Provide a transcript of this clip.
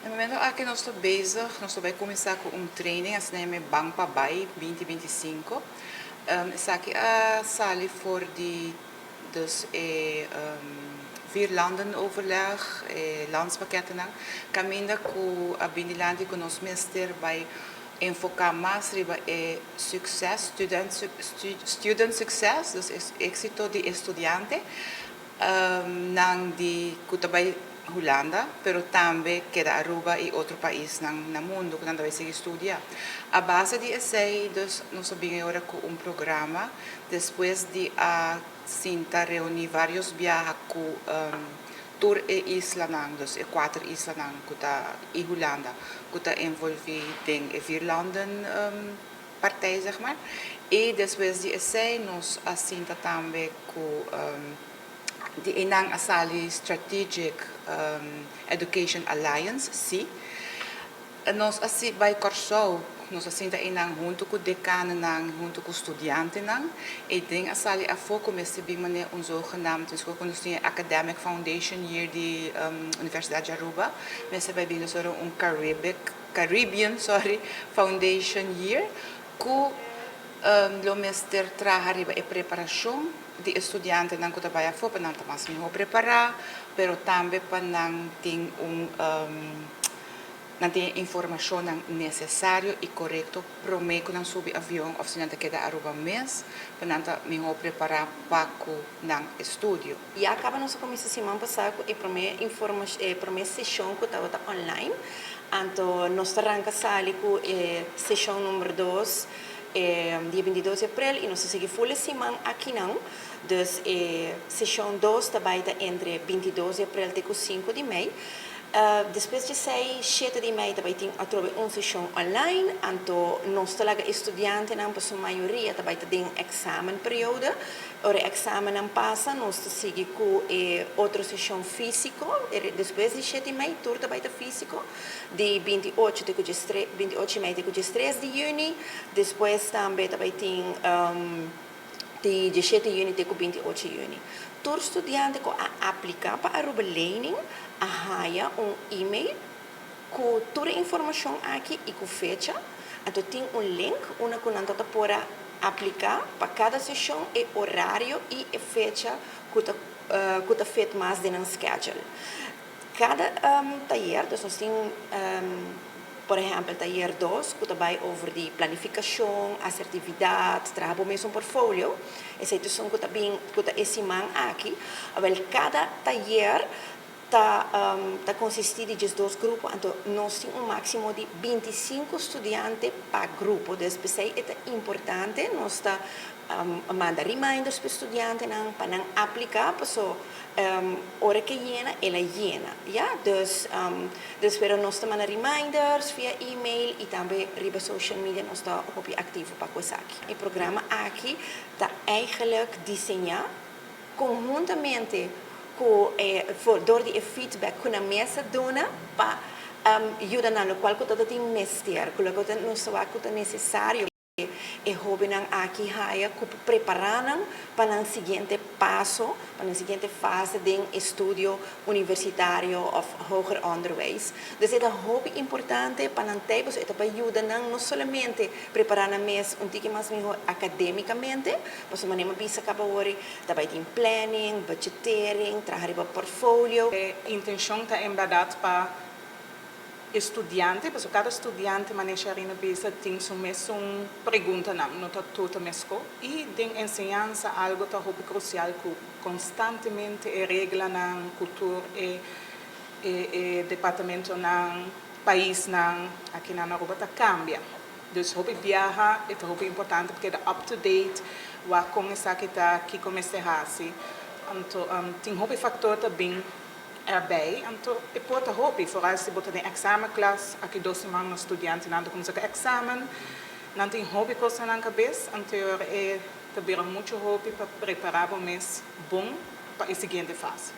Na momento aki nos ta bezig, nos ta bay cuminsa cu un training, asina yama Ban pa Bay 2025. Esaki a sali for di dus e vierlandenoverleg, e landspakkettennan, caminda cu a bini dilanti cu nos mester bay enfoca mas riba e succes, student success, dus exito di estudiante, nan di cu ta bay Hulanda, pero tambe keda Aruba y otro paisnan na mundo cu nan ta bay sigui studia. A base di esey, dus nos a bin awor cu un programa despues di a sinta reuni varios biaha cu tur e islanan, dus e cuater islanan cu ta y Hulanda, cu ta envolvi den e vierlanden partij, zeg maar. Y despues di esey nos a sinta tambe cu di einan a sali Strategic Education Alliance, si. Nos a bay Corsou, nos a sinta einan hunto cu decanonan, hunto cu studiantenan, y den a sali afo cu mester bin manera un zogenaamd, dus cu nos tin Academic Foundation Year di Universidad di Aruba, mester bay bin dus un Caribbean, sorry, Foundation Year, cu lo mester traha riba e preparacion di studiantenan cu ta bay afo pa nan ta mas miho prepara, pero tambe pa nan tin nan tin informacionnan necesario y corecto prome cu nan subi avion of si nan ta keda Aruba mes, pa nan ta miho prepara pa cu nan estudio. Ya caba nos a cuminsa siman pasa cu e prome e prome sesion cu tabata online. Anto nos ta ranca sali cu e sesion number 2 dia 22 di april y nos ta sigui full e siman akinan. Dus e sesion 2 ta bay ta entre 22 di april te cu 5 di mei. Despues di 6, 7 di mei tambe tin atrobe un sesion online. Anto nos ta laga studiantenan, pa su mayoria tambe ta den examenperiode. Ora examennan pasa, nos ta sigui cu e otro sesion fisico. Despues di 7 di mei, tur tambe ta fisico. Di 28 te 28 di mei te 3 di juni. Despues tambe tambe tin di 17 di juni te 28 di juni. Tur studiante cu a aplica pa Aruba Lening a haya un e-mail cu tur e informacion aki y cu fecha. Anto tin un link unda cu nan ta por a aplica pa cada sesion e horario y e fecha cu ta fit mas den schedule. Cada tayer, dus nos tin por ehempel, tayer 2, cu ta bay over di planificacion, asertividad, traha mes un portfolio. Esey ta cu ta bin cu ta e siman aki. Wel, cada tayer ta consisti di just dos grupo, anto nos tin un maximo di 25 studiante pa grupo. Dus pesey ta importante, nos ta manda reminders pa studiantenan pa nan aplica, paso ora cu yena, el a yena. Ja? Dus pero nos ta manda reminders via e-mail y tambe riba social media nos ta hopi activo pa esaki. E programa aki ta eigenlijk diseña conhuntamente cu door di feedback cu nan mes a duna pa yuda na locual cu ta tin mester, cu loke nos cu ta necesario e hobennan aki haya cu prepara nan pa e siguiente paso, pa e siguiente fase di estudio universitario of hoger onderwijs. Dus ta hopi importante pa nan tempo, ta pa yuda nan no solamente prepara nan mes un tiki mas miho academicamente, pasobra manera bisa caba awor, tambe tin planning, budgetering, traha riba portfolio. E intencion ta en berdad pa studiante, pasobra cada studiante, manera Sharina bisa, tin su mesun preguntanan, no ta tur mesco. Y den enseñansa algo ta hopi crucial cu constantemente e reglanan, cultura e departamentonan, paisnan, aki na Aruba ta cambia. Dus hopi biaha, ta hopi importante pa keda up to date, wa con esaki ta kico mester hasi. Anto tin hopi factor ta bin erbij. Anto e por ta hopi, vooral si bo ta den examenklas, aki 2 siman studiantenan ta cuminsa cu examen, nan tin hopi cos na nan cabes, anto e ta bira mucho hopi pa prepara bo mes bon pa e siguiente fase.